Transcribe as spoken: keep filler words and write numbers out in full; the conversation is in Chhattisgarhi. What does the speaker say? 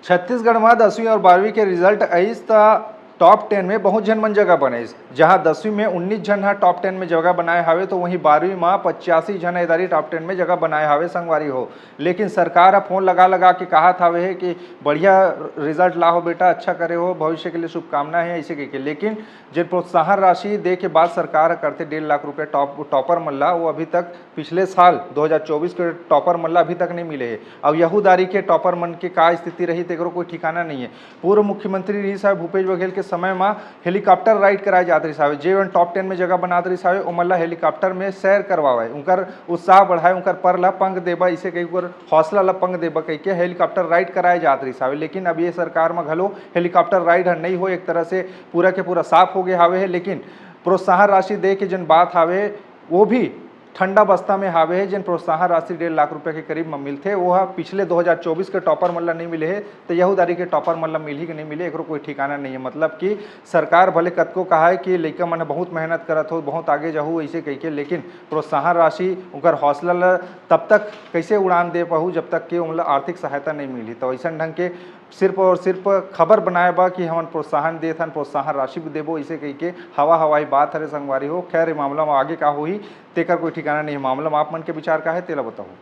छत्तीसगढ़ म दसवीं और बारहवीं के रिजल्ट आइस त टॉप टेन में बहुत झन मन जगह बनाइस। जहां दसवीं में उन्नीस झन ह टॉप टेन में जगह बनाए हावे, तो वहीं बारहवीं म पचासी झन एदारी टॉप टेन में जगह बनाए हावे संगवारी हो। लेकिन सरकार ह फोन लगा लगा के कहा था वे कि बढ़िया रिजल्ट ला हो बेटा, अच्छा करे हो, भविष्य के लिए शुभकामना है, ऐसे कह के। लेकिन जेन प्रोत्साहन राशि दे के बात सरकार ह करथे डेढ़ लाख रुपया टॉप टॉपर मन ला, वो अभी तक पिछले साल दो हज़ार चौबीस के टॉपर मन ला अभी तक नहीं मिले हे। अब यहूदारी के टॉपर मन के का स्थिति रही, तेकरो कोई ठिकाना नहीं है। पूर्व मुख्यमंत्री रहिस हवे भूपेश बघेल के समय म हेलीकॉप्टर राइड कराए जात रहिस हवे, जे मन टॉप टेन में जगह बनात रहिस हवे, ओमन ला हेलीकॉप्टर में सैर करवावे, उनकर उत्साह बढ़ाए, उनकर पर ला पंख देबा, इसे कही, उनकर हौसला ला पंख देबा कह के हेलीकॉप्टर राइड कराए जात रहिस हवे। लेकिन अब ये सरकार म घलो हेलीकॉप्टर राइड ह नहीं हो, एक तरह से पूरा के पूरा साफ हो गए हावे हे। लेकिन प्रोत्साहन राशि दे के जेन बात हावे, वो भी ठंडा बस्ता में हावे हे। जेन प्रोत्साहन राशि डेढ़ लाख रुपया के करीब म मिलथे, वो ह पिछले दो हज़ार चौबीस के टॉपर मन ला नहीं मिले हे, तो यहूदारी के टॉपर मन ला मिलही कि नहीं मिले, एकरो कोई ठिकाना नहीं है। मतलब कि सरकार भले कतको कहा है कि लइका मन ह बहुत मेहनत करत हो, बहुत आगे जाहू, ऐसे कह के, लेकिन प्रोत्साहन राशि, उनकर हौसला ला तब तक कैसे उड़ान दे पाहू, जब तक कि उनला आर्थिक सहायता नहीं मिलही। तो ऐसन ढंग के सिर्फ और सिर्फ खबर बनाए बा कि हमन प्रोत्साहन देत हन, प्रोत्साहन राशि भी देबो, ऐसे कह के हवा हवाई बात हरे संगवारी हो। खैर, ये मामला में आगे का होही, तेकर कोई ठिकाना नहीं है। मामला में आप मन के विचार का है, तेला बताओ।